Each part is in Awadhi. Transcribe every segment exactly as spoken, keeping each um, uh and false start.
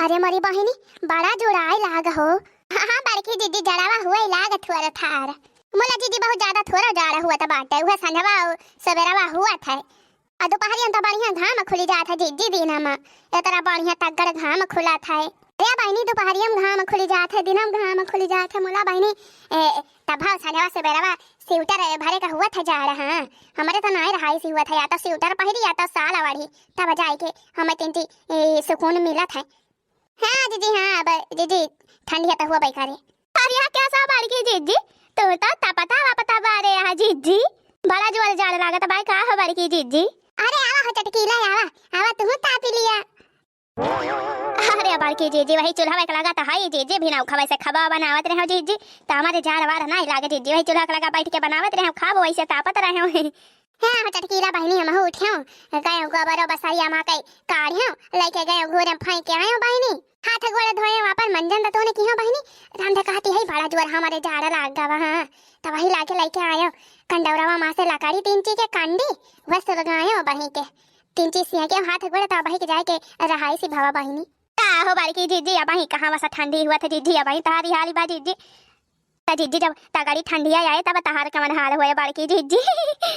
अरे मोरी बहिनी, बड़ा जुड़ाई लाग हो। हाँ, हाँ, बड़की जिज्जी, जड़वा हुए लाग थोर थार। मोला जिज्जी बहुत ज्यादा थोर जाड़ हुआ त बाटे, उहे संझवा अउ सबेरवा हुआ था। अउ दुपहरिया में त बढ़िया घाम खुली जात है जिज्जी, दिना में एतरा बढ़िया तगड़ घाम खुलत है। अरे बहिनी, दुपहरिया में घाम खुली जात है, दिना में घाम खुली जात है। मोला बहिनी, ए, तब भाव संझवा सबेरवा स्वेटर भरे का हुआ था जाड़, हाँ। हमरे त नाय रहाई सी हुआ था, या तो स्वेटर पहिरी या तो साल ओढ़ी, तब जाए के हमें तिनची, ए, सुकून मिलत है। हाँ जिज्जी, हाँ, अब जिज्जी ठंडिया त हुआ बई करे। अरे यहाँ क्या सा बड़की जिज्जी, तू तो तपता वपता बारे यहाँ जिज्जी, बड़ा जोर जाड़ लागत बाय का हो बड़की जिज्जी? अरे आवा हो चटकीला, आवा, आवा तू तापी लिया। अरे बड़की जिज्जी, वही चूल्हा एक लगा त है जिज्जी, भिनौखवा से खबा बनावत रहे हो जिज्जी, त हमरे जाड़ वाड़ नाय लागे जिज्जी, वही चूल्हा के लगा बैठ के बनावत रहे हो, खाबो वैसे तापत रहे हो। हाँ हो चटकीला बहिनी, हमहू उठेउ, गएउ गोबरो बसरिया मा कई काढ़ेउ, लइके गएउ घूरे फेंक के आएउ बहिनी। हाथ गोड़ धोएउ, आपन मंजन दतोने किहेउ बहिनी। रामधे कहती है बड़ा जोर हमरे जाड़ लाग गवा, हाँ। त वही लाके लइके आएउ, कंडौरवा मा से लकड़ी तिनची के कंडी, वह सुलगाएउ बही के। तिनची सिया के हाथ गोड़ त बही के जाए के रहाई सी भवा बहिनी। का हो बड़की जिज्जी, अबही कहाँ वसा ठंडी हुआ था जिज्जी, अबही तहारी हाली बा जिज्जी। त जिज्जी जब तगड़ी ठंडिया आए तब तहार कवन हाल होए बड़की जिज्जी।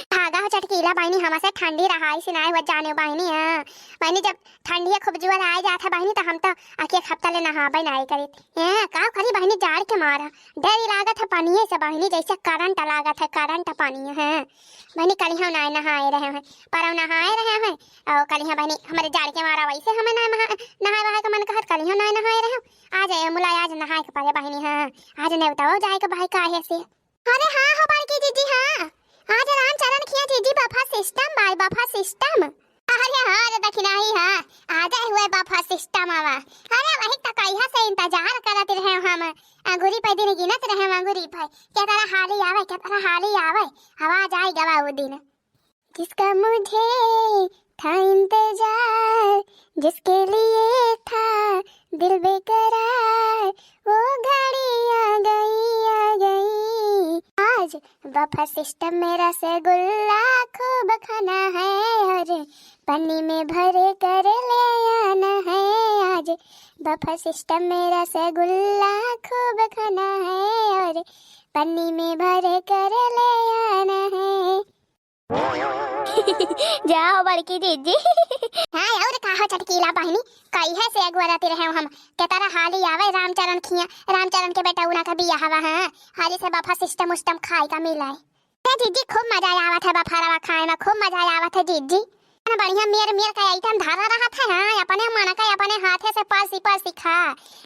भागा हो चटकीला बहिनी, हमसे ठंडी रहाई से नाय हुआ जाने बहिनी। हाँ बहिनी, जब ठंडिया खूब जुअर आए जात है बहिनी त हम त अखिया खपता ले नहाबे नाय करीत। हाँ का करी बहिनी, जाड़ के मारा डर लागत है पानिये से बहिनी, जैसे करंट लागत है, करंट पानी है। बहिनी कलिहा नाय नहाए रहे हैं, परौ नहाए रहे हैं, अउ कलिहा बहिनी हमरे जाड़ के मारा वैसे हमें नाय नहा-, नहाए वहाए का मन कहत, कलिहा नाय नहाए रहे। आज ए मुला आज नहाए के परे बहिनी, हाँ, आज नेवताओ जाए के भाई काहे से। अरे हाँ हो बड़की जिज्जी, हाँ, आज रामचरण खिया जिज्जी buffet system बाय, buffet system। अरे हाँ रे दखिनाही, हाँ, आज हुए buffet system आवा। अरे वही त कहिया से इंतजार करत रहे हम, अंगूरी पे दिन गिनत रहे हम, अंगूरी पे, के तरह हाली आवे, के तरह हाली आवे, आवाज आई गवा वो दिन। जिसका मुझे था इंतजार, जिसके लिए था दिल बेकरार, वो घड़ी आ गई, आ गई। आज buffet system में रसगुल्ला खूब खाना है और पन्नी में भर कर ले आना है। आज buffet system में रसगुल्ला खूब खाना है और पन्नी में भर कर ले आना है। जाओ बड़की जिज्जी। हाँ, और का हो चटकीला बहिनी, कहिया से अगुआ रहती रहे हम, के तरह हाली आवे रामचरण खिया, रामचरण के बेटा उना का बियाह हवा, हाँ, हाली से buffet system उस्टम खाए का मिला है। ए जिज्जी, खूब मजा आवत है बफरवा खाए में, खूब मजा आवत है जिज्जी। इतना बढ़िया मेर मेर का item धरा रहत है, हाँ, अपने मन का अपने हाथे से परसी परसी खा,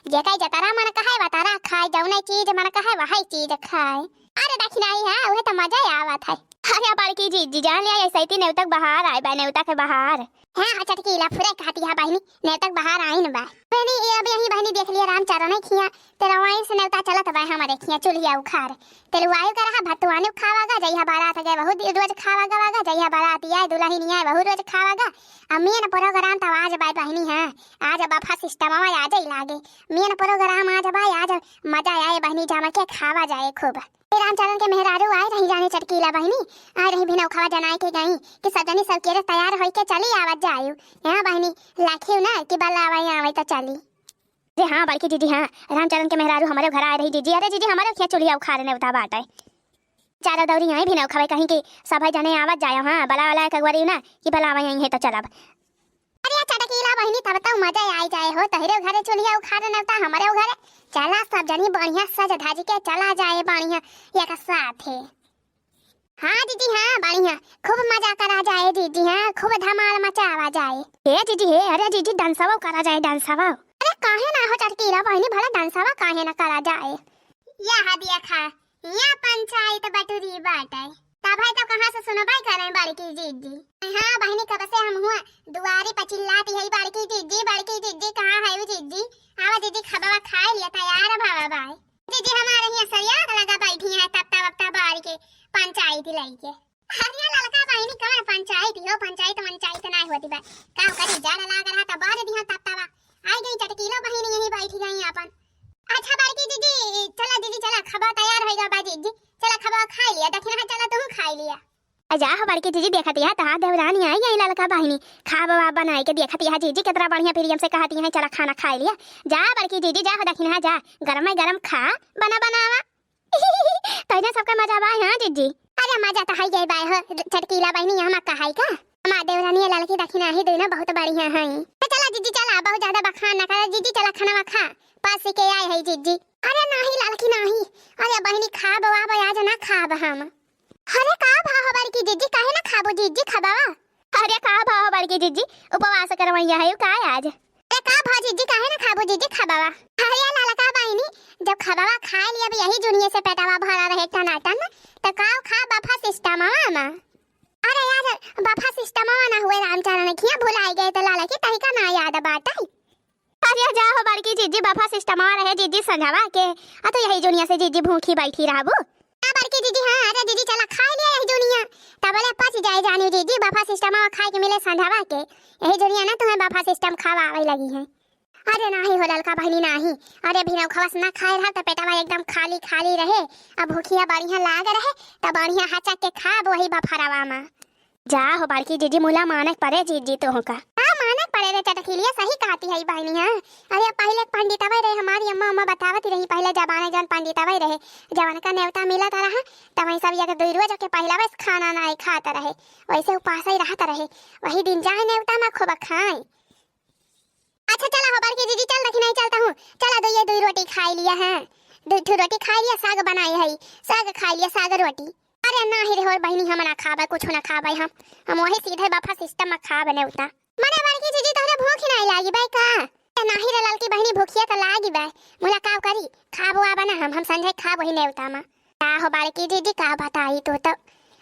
जेका जतरा मन कहे वतरा खाए, जौने चीज मन कहे वही चीज खाए। अरे दखिनाही, हाँ, उहे त मजा आवत है। अरे बड़की जिज्जी जान लिया, ऐसे ही नेवतक बहार आए बा, नेवता के बहार। हाँ, हाँ, चटकीला फुरे कहती है बहिनी, नेवतक बहार आइन बा। बहिनी, ये अब यही बहिनी देख लिया रामचरण खिया, तेरा वहीं से नेवता चलत बा हमारे खिया चूल्हिया उखार। तेलुआयु का रहा भतुआनु खावागा, जइहा बारात गए बहुत रोज खावागा वागा, जइहा बारात आए दुल्हन आए बहुत रोज खावागा। अब मेन program त आज बा बहिनी, हाँ, आज buffet system आज ही लागे। मेन program आज बा, आज मजा आए बहिनी, जम के खावा जाए खूब। ए रामचरण के मेहरारू आए रही जाने चटकीला बहिनी, आए रही भिनौखवा जनाए के गई कि सब जनी सब केरे तैयार होई के चली आवत जायु। यहाँ बहिनी लाखियो ना कि बल्ला आवे आवे त चली। अरे हाँ बड़की जिज्जी, हाँ, रामचरण के मेहरारू हमरे घर आए रही जिज्जी। अरे जिज्जी, हमरे खिया चूल्हिया उखार नेवता बाटे। चारों दौरी आई भिनौखवा कहीं कि सब जने आवत जायो, हाँ, बला वाला एक अगुवरी ना कि बला आवे आई है त चलब। अरे चटकीला बहिनी, तब तो मजा आई जाए हो, तोहरे घरे चूल्हिया उखार नेवता हमरे घरे। चला सब जनी बढ़िया सज धज के चला जाए बढ़िया एक साथे। हाँ जिज्जी, हाँ, बढ़िया, खूब मजा करा जाए जिज्जी, हाँ, खूब धमाल मचावा जाए। ए जिज्जी, हे, अरे जिज्जी, डांसवा करा जाए, डांसवा। अरे काहे ना हो चटकीला बहिनी, भला डांसवा काहे ना करा जाए? यह देखा, यहाँ पंचायत बटुरी बाटे। तब है तो कहाँ से सुनबे करे बड़की जिज्जी। हाँ बहिनी, कब से हम हुआ दुआरी पर चिल्लाती है, बड़की जिज्जी, बड़की जिज्जी, कहाँ है वो जिज्जी? आवा जिज्जी, खबवा खाए लिया, तैयार भावा बाय। जिज्जी हमारे यहाँ सरिया लगा बैठी है, तप्ता वप्ता बारी के पंचायत लई के। अरे ललका बहिनी, कवन पंचायत हो, पंचायत वंचायत ना होती बा। का करी, जाड़ लाग रहा था, बार दिया तप्तावा। आई गई चटकीला बहिनी, यहीं बैठी गई अपन। अच्छा बड़की जिज्जी, चला जिज्जी, चला, खबा तैयार होइगा बा जिज्जी, चला खबा खाई लिया, दखिना है, चला तू खाई लिया। अ जा हो बड़की जीजी, देखत यह तोहार देवरानी आई गई ललका बहिनी। खाब वाब बनाई के देखत यह जीजी, केतना बढ़िया प्रेम से कहत यह, "चला खाना खाई लिया।" जा बड़की जीजी, जा हो दखिनहा, जा, गरमे गरम खा, बना बनावा। तोहरे सबके मजा बा, हाँ जीजी? अरे मजा तो हई गई बाय हो, चटकीला बहिनी, यहाँ मत कहाई का? हमार देवरानी ललकी दखिनहा ही दोनों बहुत बढ़िया हई। तो चला जीजी चला, बहुत ज्यादा बखान ना करा जीजी, चला खाना खा, पास के आए है जीजी। अरे नाही ललकी नाही, अरे बहिनी खाब वाब आज ना खाब हम। अरे का भा हो बड़की जीजी, काहे ना खाबो जीजी खबावा? अरे का भा हो बड़की जीजी, उपवास करवैया है का आज? अरे का भा जीजी, काहे ना खाबो जीजी खबावा? अरे ललका बहिनी, जब खबावा खाए लिए अब यही जुनिये से पेटवा भरा रहे टनाटन, तो का खा बफा सिस्टमवा मा? अरे यार, बफा सिस्टमवा ना हुए रामचरण खिया, भुलाई गए तो ललकी तहिका ना याद बाटे। अरे जा हो बड़की जीजी, बफा सिस्टमवा रहे जीजी संझवा के, आ तो यही जुनिया से जीजी भूखी बैठी रहबू। हाँ बड़की जीजी, हाँ, अरे जीजी चला खाई लिया यही जुनिया, तबले पच जाए जानी जीजी, बफा सिस्टमवा खाए के मिले संझवा के, यही जुनिया ना तुम्हें बफा सिस्टम खवावे लगी है। अरे नाही हो ललका बहिनी नाही, अरे भिनौखवा से ना खाए रहा तो पेटवा एकदम खाली खाली रहे, अब भूखिया बढ़िया लाग रहे, तब बढ़िया हचक के खाब वही बफरवा मा। जा हो बड़की जीजी, मुला मानक परे जीजी तोहका। का मानक परे रे चटकीलिया, सही कहती है बहिनी, हाँ। अरे पहिले पंडितवे रहे, हमारी अम्मा, अम्मा बतावत रही, पहिले जमाने जौन पंडितवे रहे, जवन का नेवता मिलत रहा, तब वही सब एक दुई रोज के पहला बस खाना नाई खात रहे, वैसे उपास ही रहत रहे, वही दिन जाए नेवता मा खूब खाए। अच्छा चला हो बड़की जीजी, चल दखिनहा चलता हूँ, चला दुइये दुई रोटी खाई लिया है, दुई ठो रोटी खाई लिया, साग बनाए है, साग खाई लिया, साग रोटी। अरे नाही रे हो बहिनी, हम ना खाबे, कुछ ना खाबे हम, हम वही सीधे बफा सिस्टम मा खाबे नेवता। मने बड़की जीजी तोहरे भूख नाही लागी बे का? ए नाही रे ललकी बहिनी, भूखिया तो लागी बे, मुला काव करी, खाबो आबे ना हम, हम संझे खाब वही नेवता मा। का हो बड़की जीजी, का बताई तू तो।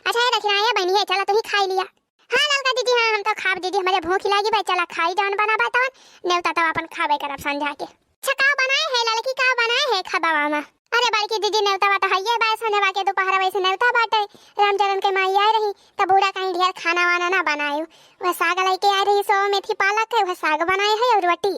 अच्छा ये दखिनहा ये बहिनी है, चला तू ही खाई लिया। हाँ ललका जीजी, हाँ हम तो खाब जीजी, हमरे भूख लागी बे, चला खाई जौन बनाबा तवन, नेवता तब अपन खाबे करब संझा के। अच्छा का बनाए है ललकी, का बनाए है खबावा मा? अरे बड़की जीजी नेवता बा तो हइये बा, संझवा के दोपहर वैसे नेवता बाटे, रामचरण के माई आए रही, तब बूढ़ा कहीं ढेर खाना वाना ना बनायु, वह साग लेके आए रही, सौ मेथी पालक है, वह साग बनाए है और रोटी।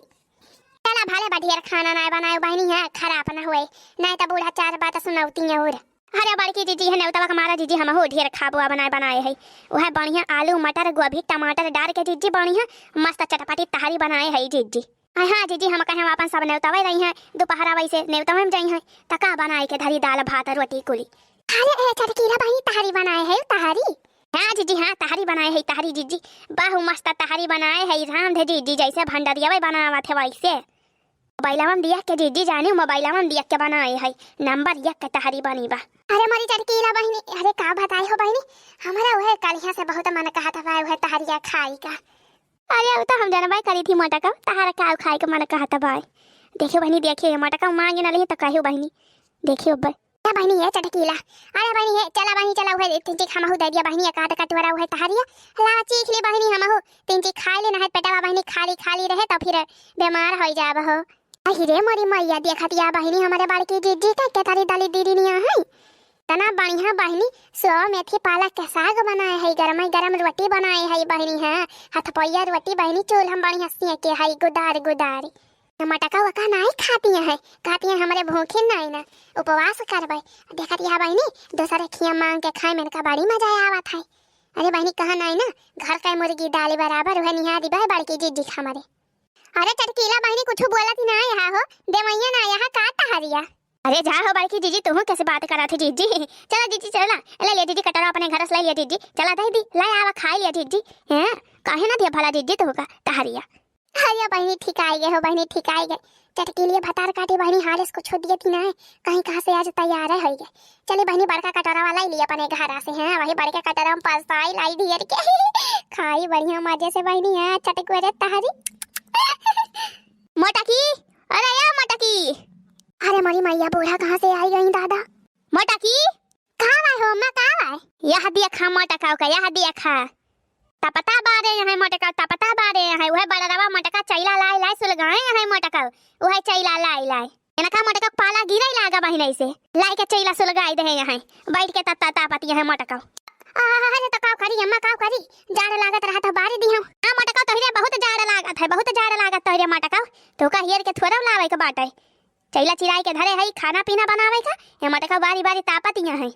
चला भले बा ढेर खाना ना बनायु बहिनी, है खराब ना हुए, नहीं तो बूढ़ा चार बात सुनौती है और। अरे बड़की जीजी है नेवतवा के मारा जीजी, हमहू ढेर खाबुआ बनाए बनाए है। वह बढ़िया आलू, मटर, गोभी, टमाटर डार के जीजी बढ़िया मस्त चटपटी तहरी बनाए है जीजी। अरे हाँ जीजी, हम कहे हम अपन सब नेवतवे रही हैं, दोपहरा वैसे नेवतवे में जाई हैं, त का बनाए के धरी दाल भात रोटी कुली। अरे ए चटकीला बहिनी तहरी बनाए है तहरी? हाँ जीजी हाँ, तहरी बनाए है तहरी जीजी, बहु मस्त तहरी बनाए है रांध जीजी, जैसे भंडरियावे बनावत है वैसे। मोबाइलवा में दिया के जीजी जानी, मोबाइलवा में दिया के बनाए है, नंबर एक के तहरी बनी बा। अरे मोरी चटकीला बहिनी, अरे का बताई हो बहिनी, हमारा वह कलिया से बहुत मन कहत बा वह तहरिया खाई का। अरे उ तो हम जनबे करी थी मोटका, तहरा का खाए के मन कहत बा। देखियो बहिनी, देखियो ये मोटका मांगे ना ले तो कहियो बहिनी, देखियो बे। ए बहिनी, ए चटकीला। अरे बहिनी, ए, चला बहिनी, चला, उहे तीन चीख हमहू दे दिया बहिनी, एक आध कटोरा उहे तहरिया। लावा चीख ली बहिनी हमहू, तीन चीख खाई ले, नहर पेटवा बहिनी खाली खाली रहे, तो फिर बीमार हो जाब हो। अहि रे मोरी मैया, देखत या बहिनी, हमारे बड़की जीजी के केतरी दली दीदी निया है। तना बढ़िया बहिनी, सो मेथी पालक के साग बनाए है, गरम गरम रोटी बनाए है बहिनी, हाँ, हथपैया रोटी बहिनी, चूल्हा में बढ़िया सेके है, गुदार गुदार। मटका वका नाई खाती है, कहती है हमरे भूखे नाई ना, उपवास करबे। देखत यह बहिनी, दूसरे खिया मांग के खाए में इनका बड़ी मजा आवत है। अरे बहिनी, कहा नाई ना, घर का मुर्गी दाल बराबर, वह निहा दिबा है बड़की जीजी के हमारे। अरे चटकीला बहिनी, कुछ बोलत ही ना यहाँ हो, देवैया ना यहाँ का तहरिया। अरे जा हो बड़की जीजी, तू कैसे बात करा थे जीजी? चला जीजी चला, ले लिया जीजी कटोरा अपने घर से ले लिया जीजी, चला दे दी, ले आवा खाई लिया जीजी। हैं, काहे ना दिया भला जीजी तू का तहरिया? अरे बहिनी, ठीक आई गए हो बहिनी, ठीक आई गए। चटकीलिए भतार काटी बहिनी, हाल इसको छोड़ दिया थी ना है, कहीं कहाँ से आज तैयार है, होई गए। चली बहिनी, बड़का कटोरा वाला ही लिया अपने घरा से, हैं, वही बड़के कटोरा में पसाई लाई दियर के। खाई बढ़िया मजे से बहिनी, हैं, चटकुआ रे तहरी। मोटकी, अरे या मोटकी। अरे मोरी मैया, बूढ़ा कहाँ से आई गई दादा? मोटकी, का बाय हो अम्मा, का बाय? यह देखा मोटका का, यह देखा। तपता बारे यहाँ मोटका, तपता बारे यहाँ, वह बड़रवा मोटका चैला लाई लाई सुलगाए यहाँ मोटका, वह चैला लाई लाई। इनका मोटका पाला गिरे लागा बहिन ऐसे, लाई के चैला सुलगाई दे यहाँ, बैठ के तत्ता तापत यहाँ मोटका। अरे तो का करी अम्मा, का करी, जाड़ लागत रहा तो बारी दी हम। हाँ मोटका, तोहरे बहुत जाड़ लागत है, बहुत जाड़ लागत तोहरे मोटका, तो का हेर के थोड़ा लावे के बाटे। चैला चिराई के धरे है, खाना पीना बनावे का, ये मोटका बारी बारी तापत यहाँ है।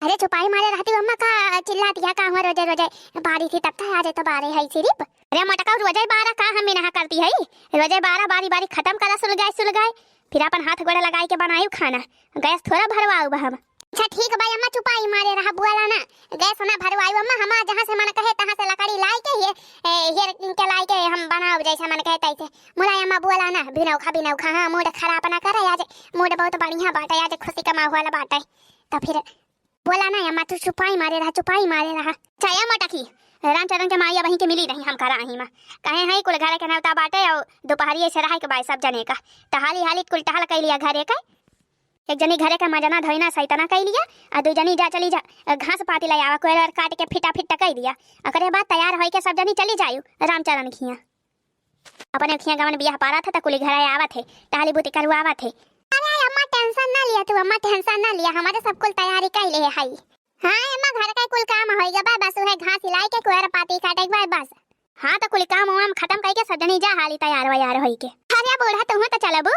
अरे चुपाई मारे रहती अम्मा, का चिल्लाती है का हुआ रोजे रोजे? बारी थी तब तक आज तो बारे है सिर्फ। अरे मटका, रोजे बारा का हम नहा करती है? रोजे बारा बारी बारी खत्म करा सुलगाए सुलगाए, फिर अपन हाथ गोड़ लगाई के बनाई खाना। गैस थोड़ा भरवाऊ बा हम। अच्छा ठीक बा अम्मा, चुपाई मारे रहा, बोला ना। गैस ना भरवाई अम्मा, हमार जहाँ से मन कहे तहाँ से लकड़ी लाई के ये, ए, हेर के लाई के हम बनाओ जैसे मन कहे तैसे। मुलायम अम्मा बोला ना, बिनौखा बिनौखा, हाँ, मूड खराब ना करे आज, मूड बहुत बढ़िया बाटे आज, खुशी का माहौल बाटे। तो फिर बोला ना अम्मा, तू चुपाई मारे रहा, चुपाई मारे रहा। चाहे मटकी, रामचरण के माई अबहीं के मिली रही हम करा अहीं मा। कहे हैं कुल घर के नेवता बाटे और दोपहरिए से रहा के बाई सब जने का। तो हाली हाली कुल टहल कई लिया घरे के। एक जनी घरे का मजना धोइना सैतना कई लिया, आ दू जनी जा चली जा, घास पाती ले आवा, कोयर काट के फिटा फिटा कई दिया। ओकरे बाद तैयार होई के सब जनी चली जायु रामचरण खिया। अपने खिया गवन बियाह पारा था त कुली घरे आवत है, टहली बूती करवावत है। अरे अम्मा टेंशन ना लिया तू, अम्मा टेंशन ना लिया, हमारे सब कुल तैयारी कई ले है। हाँ अम्मा, घर का कुल काम होई गवा, बस उहे घास हिलाई के कोयर पाती काटे के बा बस। हाँ तो कुल काम वाम खत्म कई के सब जनी जा हाली तैयार वैयार होई के। अरे बूढ़ा, तुहू तो चलबू,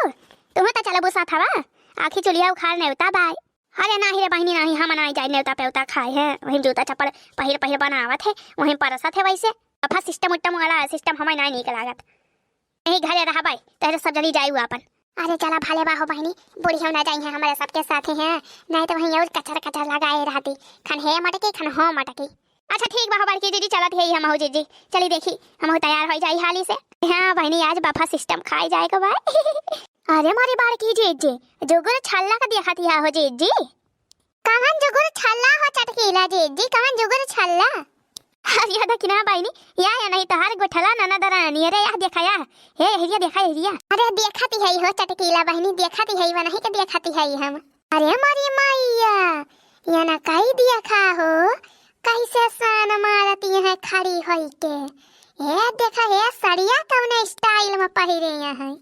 तुहू तो चलबू साथवा, आखी चुलिया उखाड़ नेवता बाय। अरे नाही रे बहिनी नाही, हम नाही जाई नेवता पेवता खाए हैं, वहीं जूता चप्पल पहिर पहिर बनावत है, वहीं परसत है वैसे। बफा सिस्टम उट्टम वाला सिस्टम हमें नाही नीक लागत। यही घरे रहबै, तहरे सब जनी जायु आपन। अरे चला भले बा हो बहिनी, बूढ़ी हम ना जाई हैं, हमारे सबके साथे हैं, नहीं तो वहीं और कचर कचर लगाए रहती, खन हे मटकी, खन हो मटकी। अच्छा ठीक बा हो बड़की जीजी, चलत है हम हो जीजी, चली देखी हम हो तैयार हो जाई हाली से। हाँ बहिनी, आज बफा सिस्टम खाए जाए के बा। अरे मारी बड़की जीजी, जुगुर छल्ला का देखत या हो जीजी। कवन जुगुर छल्ला हो चटकीला जीजी, कवन जुगुर छल्ला? अरे या देखी ना बहिनी, या, या नहीं तोहार गोठला ननद रानी, अरे या देखा या, हे, हेरिया देखा, हेरिया। अरे देखती है हो चटकीला बहिनी, देखती है, वनही के देखती है हम। अरे मोरी मैया, या ना कई देखा हो, कैसे सान मारती हैं खड़ी होई के। ए देखा, हे सड़िया कौने स्टाइल में पहिरे हैं।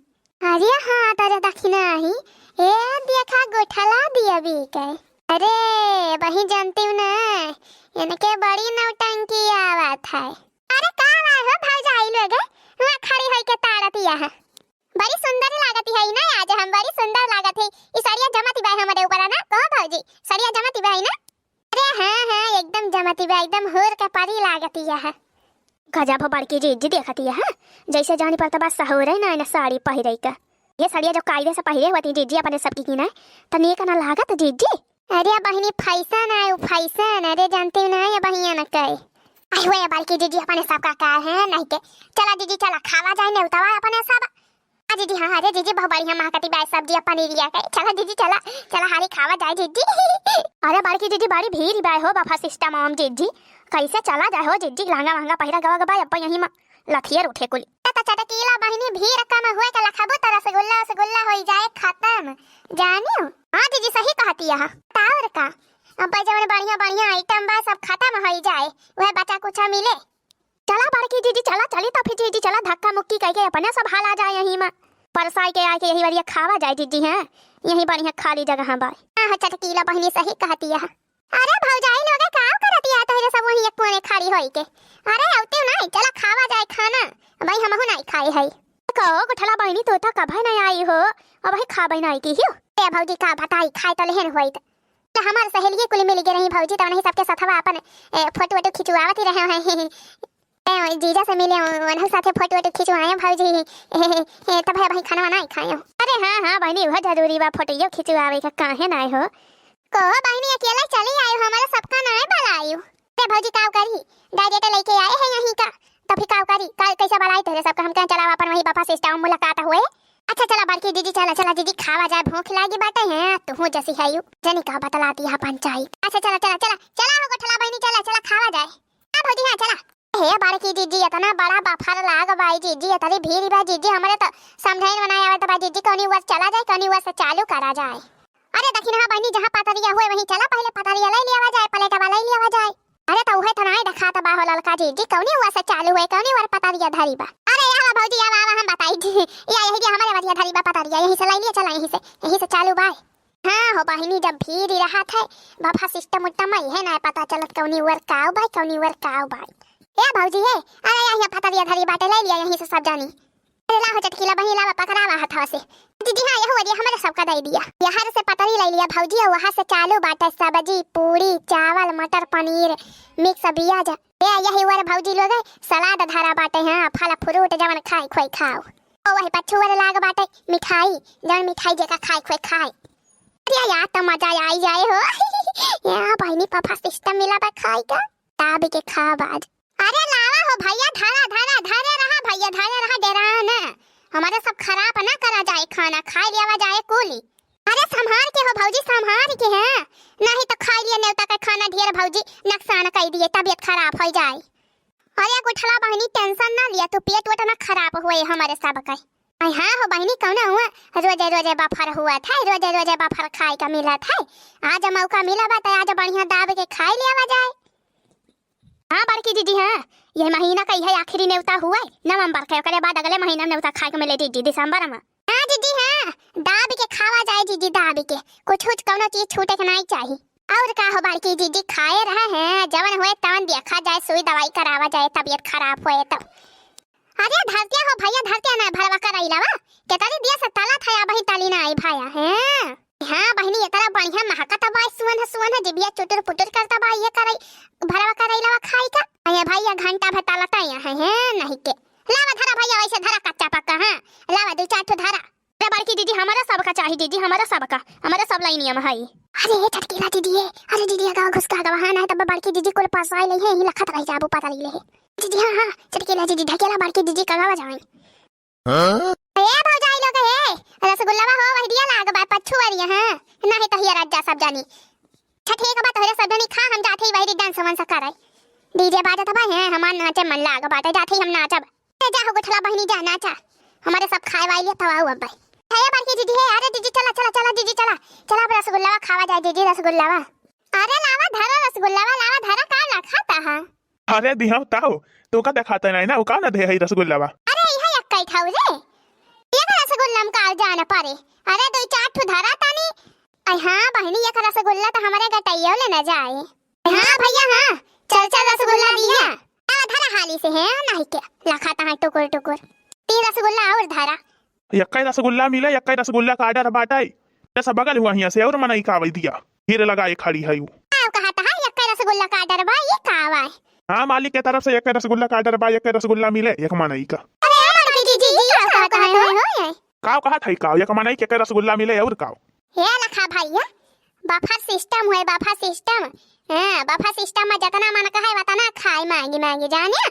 अरे हाँ, तोरे दखिना ही। ए, देखा गोठला दिया बीके। अरे, वही जानती हूँ ना, इनके बड़ी नौटंकी आवत है। अरे, का बात हो भौजाई लोग, वहाँ खड़ी होई के ताड़त यहाँ। बड़ी सुंदर लागत है ना आज हम, बड़ी सुंदर लागत है। ई सड़िया जमत बा हमरे ऊपर ना, कहो भौजी, सड़िया जमत बा ना? अरे हाँ, हाँ, एकदम जमती बा, एकदम हूर के परी लागती है। गजब हो बड़की जीजी देखती है, हाँ? जैसे जानी पड़ता बा सहुरे ना, ना साड़ी पहिरे का। ये सड़िया जो कायदे से पहिरे होती जीजी अपने सबकी की ना, तो नीक ना लागत जीजी। अरे बहिनी फैशन है, उ फैशन, अरे जानती ना ये बहिया न कहे। आई हुए बड़की जीजी अपने सबका का है नहीं के। चला जीजी चला खावा जाए नेवतावा अपने सब। आ जीजी, हाँ, अरे जीजी, बहुत बढ़िया महकती बा सब्जी आ पनीरिया के। चला जीजी, चला, चला हाली खावा जाए जीजी। अरे बड़की जीजी, बड़ी भीड़ बा हो बफा सिस्टम आम जीजी, कैसे चला जाए हो जीजी? लहंगा वहंगा पहिरा गवा गवा, अब यहीं में लथियर उठे कुल। त चटकीला बहिनी, भीड़ कम हुए के लखबू त रसगुल्ला रसगुल्ला होई जाए खत्म, जानियो। हाँ जीजी, सही कहती है। त और का, अब जवन बढ़िया बढ़िया आइटम बा सब खत्म होई जाए, वह बचा कुचा मिले। चला बड़की जीजी, चला, चली तो फिर जीजी, चला, धक्का मुक्की कइके अपने सब हाल आ जाए यहीं में। परसाई के आके यही बार ये खावा जाए जीजी, हैं? यहीं बढ़िया खाली जगह बा। हाँ, हाँ, चटकीला बहिनी सही कहती है। अरे भौजाई लोगे, का करती है तोहरे सब वहीं एक कोने खड़ी होई के? अरे अउते नहीं, चला खावा जाए खाना। भाई हमहू नहीं खाए है। कहो गुठला बहिनी, तू तो कभे नहीं आई हो, अब ही खाबे नहीं की हियो। ए भौजी का बताई, खाए तो लेहन होइत। त हमार सहेलिये कुल मिल गए रही भौजी, त उन्हीं सबके सथवा अपन, ए, फोटो वोटो खिंचवावत ही रहे हैं। ए, जीजा से मिले, उन्हीं साथे फोटो वोटो खिंचवाए भौजी। ए, ए, तब है भाई खाना नहीं खाए। अरे हाँ, हाँ बहिनी, वह जरूरी बा, फोटो खिंचवावे का काहे ना हो। को बहिनी अकेले चली आयो, हमारे सबका नाय बलायो। अरे भौजी काव करी, डायरेक्ट लेके आए हैं यहीं का, तो फिर काव करी, का, कैसे बलाई तेरे सबका, हम कहें चला अपन वही बफा सिस्टम मुलाकात हुए। अच्छा चला बड़की जीजी, चला, चला जीजी, खावा जाए, भूख लागी बाटे हैं, तू हूँ जैसी है यू, जनी का बतलाती है पंचायत। अच्छा चला, चला, चला, चला हो गोठला बहिनी, चला, चला खावा जाए। हाँ भौजी, हाँ चला। हे बड़की जीजी, इतना बड़ा बफर लाग बाई जीजी, इतनी भीड़ बा जीजी, हमरे तो समझाइन बनाए आवत बा जीजी, कौनी ओर चला जाए, कौनी ओर से चालू करा जाए। अरे दखिनहा बहिनी, जहाँ पतरिया हुए वहीं चला, पहले पतरिया ले लियावा जाए, प्लेटवा ले लियावा जाए। अरे तो उहे तो नाय देखात बा हो ललका जीजी, कौनी ओर से चालू हुए, कौनी ओर पतरिया धरी बा। अरे आवा भौजी, आवा, आवा, हम बताई जी। या यही जे हमारे बतिया धरी बा पतरिया, यहीं से ले लिया चला, यहीं से, यहीं से चालू बा। हाँ हो बहिनी, जब भीड़ ही रहत है, बफा सिस्टम उट्टम है ना, पता चलत कौनी ओर काव बा, कौनी ओर काव बा। ए भौजी हे, अरे यहाँ पतरिया धरी बाटे, ले लिया यहीं से सब जानी। अरे लाहो चटकीला बहिनी, लावा पकड़ावा हथवा से। जीजी हाँ, यहू पर ये हमरे सबका दइ दिया। यहाँ से पतरी लइ लिया भौजी, और वहाँ से चालू बाटे सब्जी, पूरी, चावल, मटर पनीर, mix बिया जा। ए, यही वर भौजी लोग है, सलाद धरा बाटे, हाँ, फल fruit जवन खाए खोए खाओ। ओ वही पछुअर लाग बाटे मिठाई, जवन मिठाई जेका खाए खोए खाए। अरे यार, त मजा आई जाए हो। यहाँ बहिनी buffet system मिला बा खाए का, ताबी के खाब आज। अरे लावा हो भैया, धरा, धरा, धरे रहा भैया, धरे रहा, डेरा ना। हमरे सब खराब ना करा जाए खाना, खाए लियावा जाए कुली। अरे संभार के हो भौजी, संभार के, हाँ। नहीं तो खाए लिए नेवता का खाना ढेर भौजी, नुकसान कइ दिए, तबियत खराब होइ जाए। अरे गुठला बहिनी, tension ना लिया तू, पेट वेट ना खराब हुए हमरे सब के। अरे हाँ हो बहिनी, कौना हुआ, रोजे रोजे buffet हुआ था, रोजे रोजे buffet खाए का मिला था। आज मौका मिला बा त आज बढ़िया दाब के खाए लियावा जाए। हाँ बड़की दीदी, हाँ, ये महीना का इहे आखिरी नेवता हुआ है नवंबर के, ओकरे बाद अगले महीना नेवता खाए के मिले दीदी, दिसंबर में। हाँ दीदी, हाँ, दाब के खावा जाए दीदी, दाब के, कुछ कुछ कौनो चीज छूटे के नहीं चाही। और का हो बड़की दीदी, खाए रहा है, जवन होए तवन देखा जाए, सुई दवाई करावा जाए, तबियत खराब होए तो। अरे धरतिया हो भैया, धरतिया ना भरवा करैलावा, केतरी दिया से तला था, अबही तली ना आई भाया, हैं? हाँ बहिनी, इतना बढ़िया महकत बा, सुअन है, सुअन है, जिभिया चुटुर पुटुर करता बा, ये करई, भरवा करैलावा खाई का। अरे भैया, घंटा भर तलता यहाँ है, हैं, नहीं के। लावा धरा भैया, वैसे धरा कच्चा पक्का, हाँ, लावा दो चार ठो धरा। अरे बड़की दीदी, हमारा सबका चाही दीदी, हमारा सबका, हमारा सब लाइनिया में है। अरे ये चटकीला दीदी है, अरे दीदी अगवा घुस का अगवा, हाँ, नहीं तब बड़की दीदी कुल पास आए ले है, यही लखत रह जाबू पता ले है। दीदी, हाँ, हाँ, चटकीला दीदी, ढकेला बड़की दीदी का अगवा जाए। हाँ? ए भौजाई लोग, ए, रसगुल्लावा हो, वही दिया लाग बा, पछुअरिया, हाँ, नहीं तो हिया राजा सब जानी। अच्छा ठीक बा, तोहरे सब जानी खा, हम जाते ही वही dance वांस करे। DJ बाजत बा, हैं, हमार नाचे मन लाग बाटे, जाते ही हम नाचब। ए, जा हो गुठला बहिनी, जा नाचा, हमारे सब खाए वाले तब आऊ अब भाई। हे बड़की दीदी, हे, अरे दीदी चला, चला, चला दीदी चला, चला अब रसगुल्लावा खावा जाए दीदी, रसगुल्लावा। अरे लावा धरा रसगुल्लावा, लावा धरा, का ला खाता है? अरे दिहाव ताऊ, तू का देखाता नहीं ना, उ का ना दे है रसगुल्लावा? अरे इहा एक कई खाऊ रे, एक रसगुल्ला में का जान परे। अरे दो चार ठो धरा तानी। अरे हाँ बहिनी, एक रसगुल्ला तो हमारे गटैयो ले ना जाए। हाँ भैया हाँ, चल चल रसगुल्ला दिया। अब धरा हाली से है, नहीं के लखा तहाँ टुकुर टुकुर। तीन रसगुल्ला और धरा। यक्का रसगुल्ला मिले, यक्का रसगुल्ला का order बाटे। ये सब बगल हुआ हियाँ से और मनई का आवे दिया। हीरे लगाए खड़ी है यू। आओ कहा तहाँ यक्का रसगुल्ला का order बा, ये का आवा है? हाँ, मालिक के तरफ से यक्का रसगुल्ला का order बा, यक्का रसगुल्ला मिले, एक मनई का। अरे हाँ, मालिक जी, जी, जी, का कहा तहाँ हो, हो, हो? काव कहा था काव, एक मनई के यक्का रसगुल्ला मिले और काव? हे लखा भैया, buffet system हुए, buffet system। हाँ, buffet system में जितना मन कहे, उतना खाए मांगी मांगी, जाने?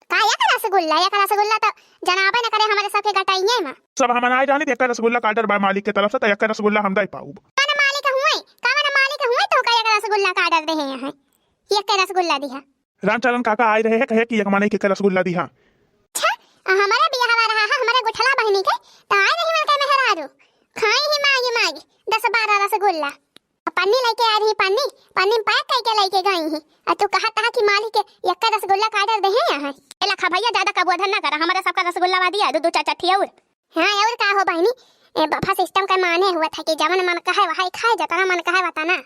का एक रसगुल्ला, एक रसगुल्ला तो जनाबे न करे हमारे सबके गटाइये में। सब हम ना जानी, एक रसगुल्ला का order बा मालिक के तरफ से, तो एक रसगुल्ला हम दे पाऊब। कौन मालिक हुए, कौन मालिक हुए तो का एक रसगुल्ला का order दे हैं यहाँ? एक रसगुल्ला दिहा। रामचरण काका आए रहे हैं, कहे कि एक मनई के एक रसगुल्ला दिहा। अच्छा, हमारे बियाहवा रहा है, हमारे गुठला बहिनी के, तो आए रही मन के मेहरारू। खाई ही मांगी मांगी, दस बारह रसगुल्ला। पन्नी लेके आ रही, पन्नी, पन्नी में pack करके लेके गई ही। और तू कहा तहा कि मालिक के यक्का रसगुल्ला का order दे हैं यहाँ। ए लखा भैया, ज्यादा कबुआ धन ना करा, हमारा सबका रसगुल्ला वा दिया, दो, दो चार चट्ठी और। हाँ, और का हो बहिनी, ए, buffet system का माने हुआ था कि जवन मन कहे वही खाए, जतना मन कहे वतना।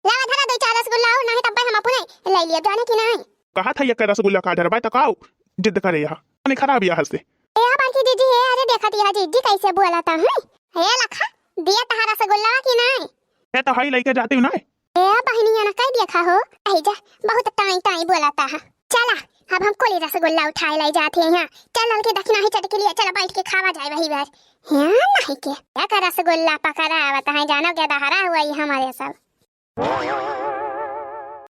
लावा धरा दो चार रसगुल्ला और, नहीं तब हम अपने ले लिए, जाने कि नहीं। कहा था यक्का रसगुल्ला का order बा, तो काव जिद करे यहाँ, नहीं खराब यहाँ से। ए, बड़की दीदी, हे, अरे देखा दिया जीजी कैसे बोला था, हैं? हे लखा, दिया तहा रसगुल्ला कि नहीं? ये तो हई लेके जाती हूँ ना। ए बहिनिया ना कह देखा हो, आई जा, बहुत टाई टाई बोला था। चला, अब हम कोली रसगुल्ला उठाए लाई जाते हैं यहाँ। चल ललके दखिना ही चटके लिए, चला बैठ के खावा जाए वही बार। यहाँ नहीं के, एक रसगुल्ला पकड़ा आवत है, जानो के दहरा हुआ ही हमारे सब।